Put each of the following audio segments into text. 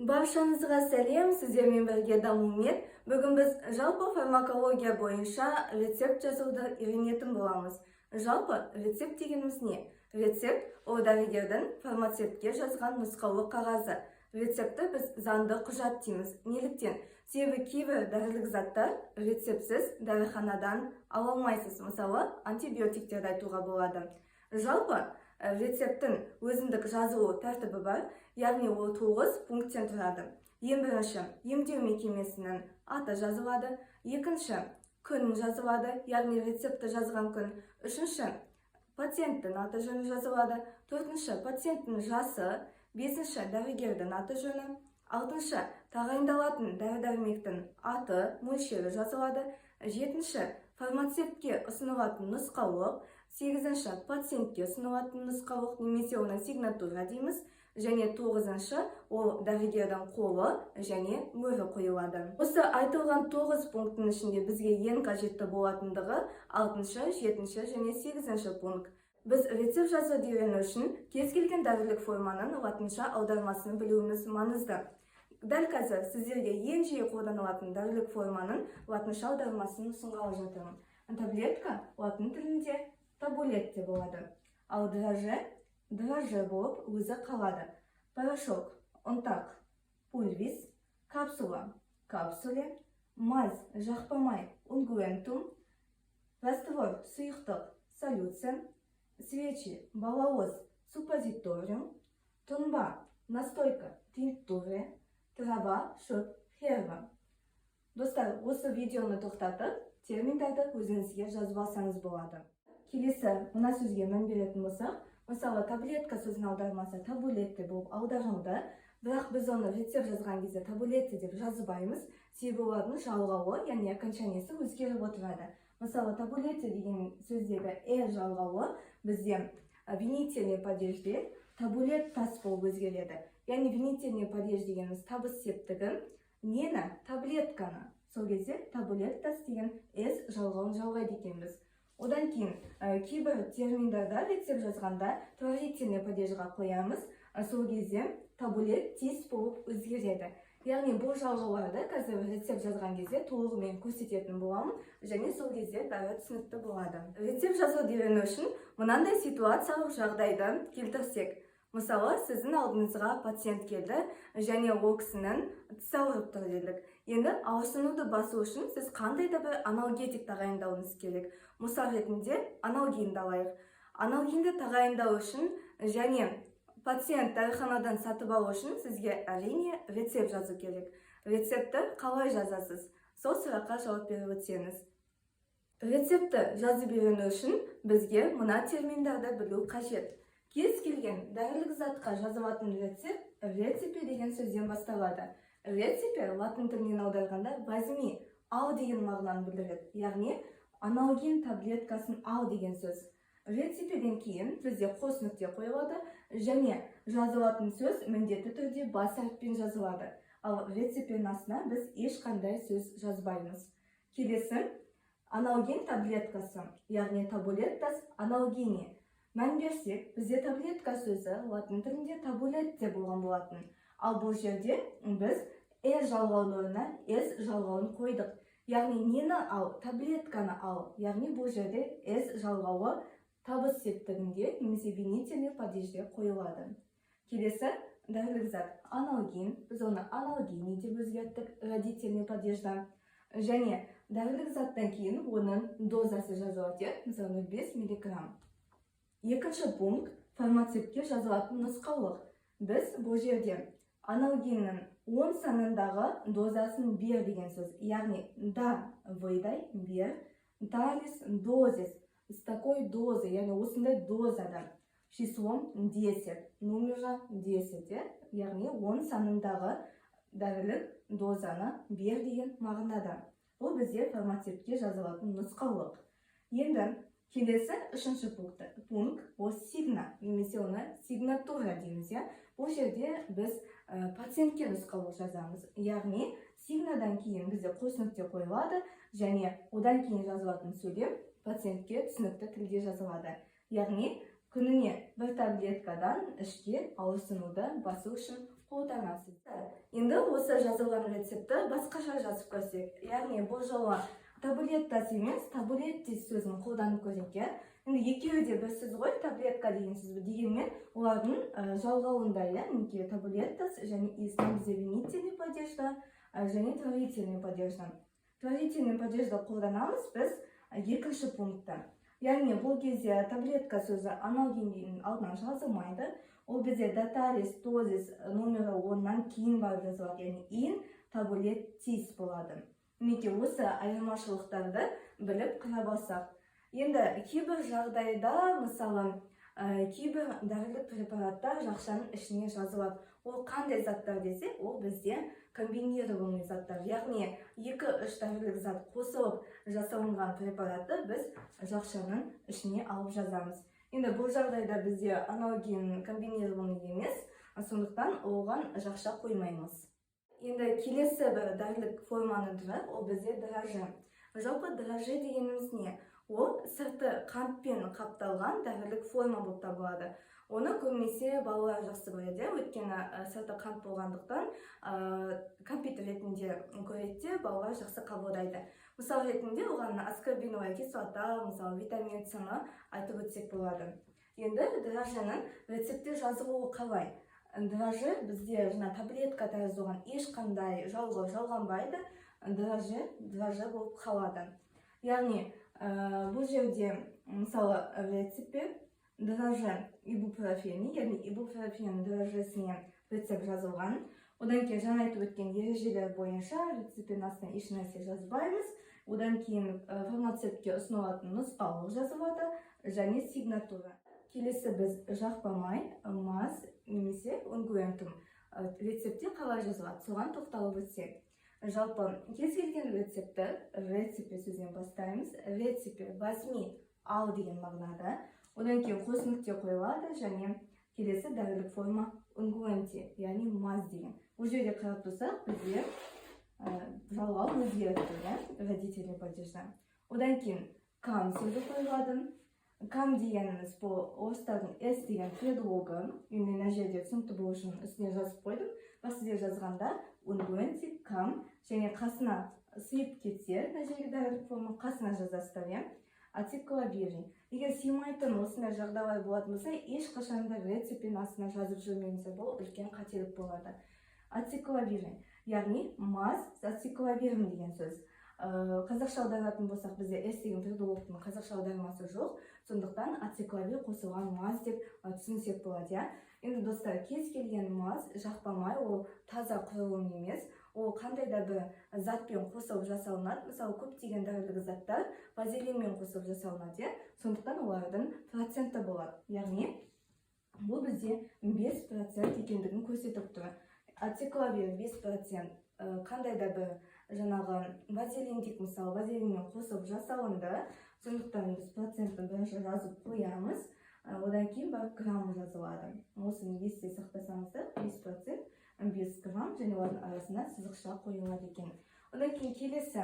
Баршаңызға сәлем, сіздермен бірге Дамумед. Бүгін біз жалпы фармакология бойынша рецепт жазуды үйренетін боламыз. Жалпы рецепт дегеніміз не? Рецепт – ол дәрігердің фармацевтке жазған нұсқаулық қағазы. Рецептті біз заңды құжат дейміз. Неліктен? Себебі кейбір дәрілік заттар рецептсіз дәріханадан ала алмайсыз. Мысалы, антибиотиктерді айтуға болады. Жалпы рецепттің өзіндік жазылу тәртібі бар, яғни ол тоғыз пункттен тұрады. Ең бірінші, емдеу мекемесінің аты жазылады. Екінші, күн жазылады, яғни рецептті жазған күн. Үшінші, пациенттің аты жөні жазылады. Төртінші, пациенттің жасы. Бесінші, дәрігердің аты жөні. Алтыншы, тағайындалатын дәрі дәрмектің аты, мөлшері жазылады. Жетінші, фармацевтке ұсынылатын нұсқаулық. Сегізінші, пациентке ұсынылатын нұсқаулық немесе оны сигнатура дейміз. Және тоғызыншы, ол дәрігердің қолы және мөрі қойылады. Осы айтылған тоғыз пункттің ішінде бізге ең қажетті болатындығы алтыншы, жетінші және сегізінші пункт. Біз рецепт жазуды үйрену үшін кез келген дәрілік форманың латынша аудармасын білуіміз маңызды. Дәл қазір сіздерге ең жиі қолданылатын дәрілік форманың латынша аудармасын ұсынғалы жатырмын. Таблетка латын тілінде tabulette болады, ал драже драже болып өзі қалады. Порошок, ұнтақ – pulvis, капсула – capsulae, мазь, жақпа май – unguentum, раствор, сұйықтық – solution, свечи, балауыз – suppositorium, тұнба, настойка – tincture, трава, шөп – herba. Достар, осы видеоны тоқтатып, терминдерді өзіңізге жазып алсаңыз болады. Келесі мына сөзге мән беретін болсақ, мысалы, таблетка сөзінің аудармасы tabulette болып аударылды, бірақ біз оны рецепт жазған кезде tabulette деп жазбаймыз, себебі олардың жалғауы, яғни окончаниесі өзгеріп отырады. Мысалы, tabulette деген сөздегі э жалғауы бізде винительный падежде tabulettas болып өзгереді, яғни винительный падеж дегеніміз табыс септігі. Нені? Таблетканы. Сол кезде tabulettas деген с жалғауын жалғайды екенбіз. Одан кейін кейбір терминдарда рецепт жазғанда творительный падежға қоямыз, сол кезде tabulettis болып өзгереді. Яғни бұл жалғауларды қазір рецепт жазған кезде толығымен көрсететін боламын және сол кезде бәрі түсінікті болады. Рецепт жазуды үйрену үшін мынандай ситуациялық жағдайды келтірсек. Мысалы, сіздің алдыңызға пациент келді және ол кісінің тісі ауырып тұр делік. Енді ауырсынуды басу үшін сіз қандай да бір аналгетик тағайындауыңыз керек. Мысал ретінде аналгинді алайық. Аналгинді тағайындау үшін және пациент дәріханадан сатып алу үшін сізге, әрине, рецепт жазу керек. Рецептті қалай жазасыз? Сол сұраққа жауап беріп өтсеңіз. Рецептті жазып үйрену үшін бізге мына терминдерді білу қажет. Кез келген дәрілік затқа жазылатын рецепт recipe деген сөзден басталады. Recipe латын тілінен аударғанда возьми, ал деген мағынаны білдіреді, яғни аналгин таблеткасын ал деген сөз. Recipe-ден кейін бізде қос нүкте қойылады және жазылатын сөз міндетті түрде бас әріппен жазылады, ал recipe-нің астына біз ешқандай сөз жазбаймыз. Келесі, аналгин таблеткасы, яғни tabulettas analgini. Мән берсек, бізде таблетка сөзі латын тілінде tabulette болған болатын, ал бұл жерде біз э жалғауының орнына с жалғауын қойдық, яғни нені ал? Таблетканы ал. Яғни бұл жерде с жалғауы табыс септігінде немесе винительный падежде қойылады. Келесі дәрілік зат аналгин, біз оны analgini деп өзгерттік родительный падежда. Және дәрілік заттан кейін оның дозасы жазылады, иә, мысалы, 0,5 миллиграмм. Екінші пункт – фармацевтке жазылатын нұсқаулық. Біз бұл жерде аналгиннің 10 санындағы дозасын бер деген сөз, яғни да, выдай, бер, tales doses, с такой дозы, яғни осындай дозада, числом 10, номера 10, иә, яғни 10 санындағы дәрілік дозаны бер деген мағынада. Бұл бізде фармацевтке жазылатын нұсқаулық. Енді келесі үшінші пункт ол signa немесе оны сигнатура дейміз, иә. Бұл жерде біз пациентке нұсқаулық жазамыз, яғни signa-дан кейін бізде қос нүкте қойылады және одан кейін жазылатын сөйлем пациентке түсінікті тілде жазылады, яғни күніне бір таблеткадан ішке ауырсынуды басу үшін қолдан. Қолданасыздар. Енді осы жазылған рецептті басқаша жазып көрсек, яғни бұл жолы таблеткасы емес, таблеттис сөзін қолданып көрейік, иә. Енді екеуі де бір сөз ғой, таблетка деген сөз, дегенмен олардың жалғауында, иә, мінекей, таблеттас және ис. Бізде винительный падежда және творительный падежда. Творительный падежді қолданамыз біз екінші пунктта, яғни бұл кезде таблетка сөзі аналгиннің алдынан жазылмайды, ол бізде датарис, дозис номері 10-нан кейін барып жазылады, яғни in таблеттис болады. Мінекей, осы айырмашылықтарды біліп қарап алсақ. Енді кейбір жағдайда, мысалы, кейбір дәрілік препараттар жақшаның ішіне жазылады. Ол қандай заттар десек, ол бізде комбинированный заттар, яғни екі, үш дәрілік зат қосылып жасалынған препаратты біз жақшаның ішіне алып жазамыз. Енді бұл жағдайда бізде аналгин комбинированный емес, сондықтан оған жақша қоймаймыз. Енді келесі бір дәрілік форманың түрі, ол бізде драже. Жалпы, драже дегеніміз не? Ол сырты қантпен қапталған дәрілік форма болып табылады. Оны көбінесе балалар жақсы көреді, иә, өйткені сырты қант болғандықтан, кәмпит ретінде көреді де, балалар жақсы қабылдайды. Мысал ретінде оған аскорбиновая кислота, мысалы, витамин С ны айтып өтсек болады. Енді дражаның рецептте жазылуы қалай? Драже бізде жаңа таблетка тәрізді, оған ешқандай жалғау жалғанбайды, драже драже болып қалады. Яғни бұл жерде, мысалы, рецептте драже ибупрофен, яғни ибупрофен дражесіне рецепт жазылған. Одан кейін жаңа айтып өткен ережелер бойынша рецептің астына ешнәрсе жазбаймыз. Одан кейін фармацевтке ұсынылатын нұсқаулық жазылады және сигнатура. Келесі біз жақпа май, мазь немесе унгуэнтум рецептте қалай жазылады, соған тоқталып өтсек. Жалпы, кез келген рецептті «recipe» сөзінен бастаймыз. Recipe — возьми, ал деген мағынада. Одан кейін қос нүкте қойылады және келесі дәрілік форма unguenti, яғни мазь деген. Бұл жерде қарап тұрсақ, бізде жалғау өзгеріп тұр, иә, родительный падежда. Одан кейін кам сөзі қойылады. Кам дегеніміз бұл орыстардың с деген предлогы. Енді мына жерде түсінікті болу үшін үстіне жазып қойдым, бірақ сіздер жазғанда unguenti кам және қасына сыйып кетсе, мына жерге дәрілік форма қасына жазасыздар, иә, ацикловирин. Егер сыймайтын осындай жағдайлар болатын болса, ешқашан да рецептің астына жазып жүрмеңіздер, бұл үлкен қателік болады. Ацикловирин, яғни мазь с ацикловиром деген сөз. Қазақша аударатын болсақ, бізде с деген предлогтың қазақша аудармасы жоқ, сондықтан ацикловир қосылған мазь деп түсінсек болады, иә. Енді, достар, кез келген мазь, жақпа май, ол таза құрылым емес, ол қандай да бір затпен қосылып жасалынады. Мысалы, көптеген дәрілік заттар вазелинмен қосылып жасалынады, иә, сондықтан олардың проценті болады, яғни бұл бізде 5% екендігін көрсетіп тұр. Ацикловир 5% қандай да бір жаңағы вазелин дейік, мысалы, вазелинмен қосылып жасалынды, сондықтан біз процентін бірінші жазып қоямыз. Одан кейін барып грамм жазылады. Осыны есте сақтасаңыздар, 5%, 5 грамм және олардың арасына сызықша қойылады екен. Одан кейін келесі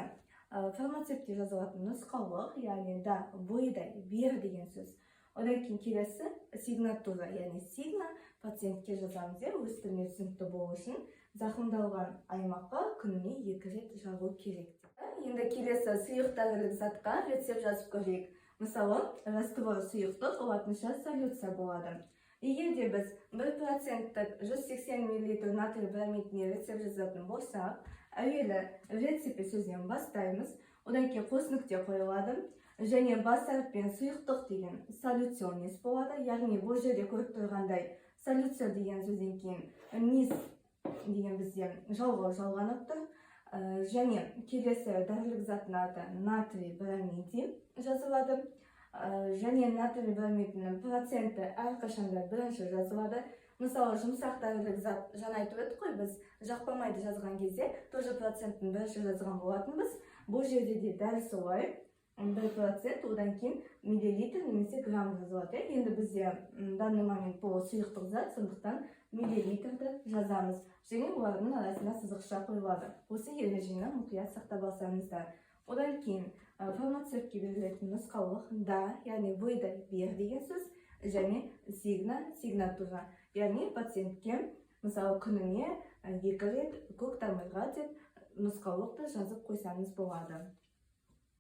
фармацевтке жазылатын нұсқаулық, яғни да, выдай, бер деген сөз. Одан кейін келесі сигнатура, яғни сигна, пациентке жазамыз, иә, өз тіліне түсінікті болу үшін, зақымдалған аймаққа күніне екі рет жағу керек деп. Енді келесі сұйық дәрілік затқа рецепт жазып көрейік. Мысалы, раствор сұйықтық, латынша солюция болады. Егер де біз 1 проценттік 180 мл натрий бромидіне рецепт жазатын болсақ, әуелі recipe сөзінен бастаймыз. Одан кейін қос нүкте қойылады және бас әріппен сұйықтық деген solutionis болады. Яғни бұл жерде көріп тұрғандай, солюция деген сөзден кейін нис деген бізде жалғау жалғанып тұр. Және келесі дәрілік заттың аты натрий бромиди жазылады. Және натрий бромидінің проценті әрқашанда бірінші жазылады. Мысалы, жұмсақ дәрілік зат, жаңа айтып өттік қой, біз жақпа майды жазған кезде тоже процентін бірінші жазған болатынбыз. Бұл жерде де дәл солай, 1%, одан кейін миллилитр немесе грамм жазылады, иә. Енді бізде данный момент бұл сұйықтық зат, сондықтан миллилитрді жазамыз және олардың арасына сызықша қойылады. Осы ережені мұқият сақтап алсаңыздар. Одан кейін фармацевтке берілетін нұсқаулық да, яғни выдай, бер деген сөз және сигна, сигнатура, яғни пациентке Мысалы, күніне 2 рет көк тамырға деп нұсқаулық та жазып қойсаңыз болады.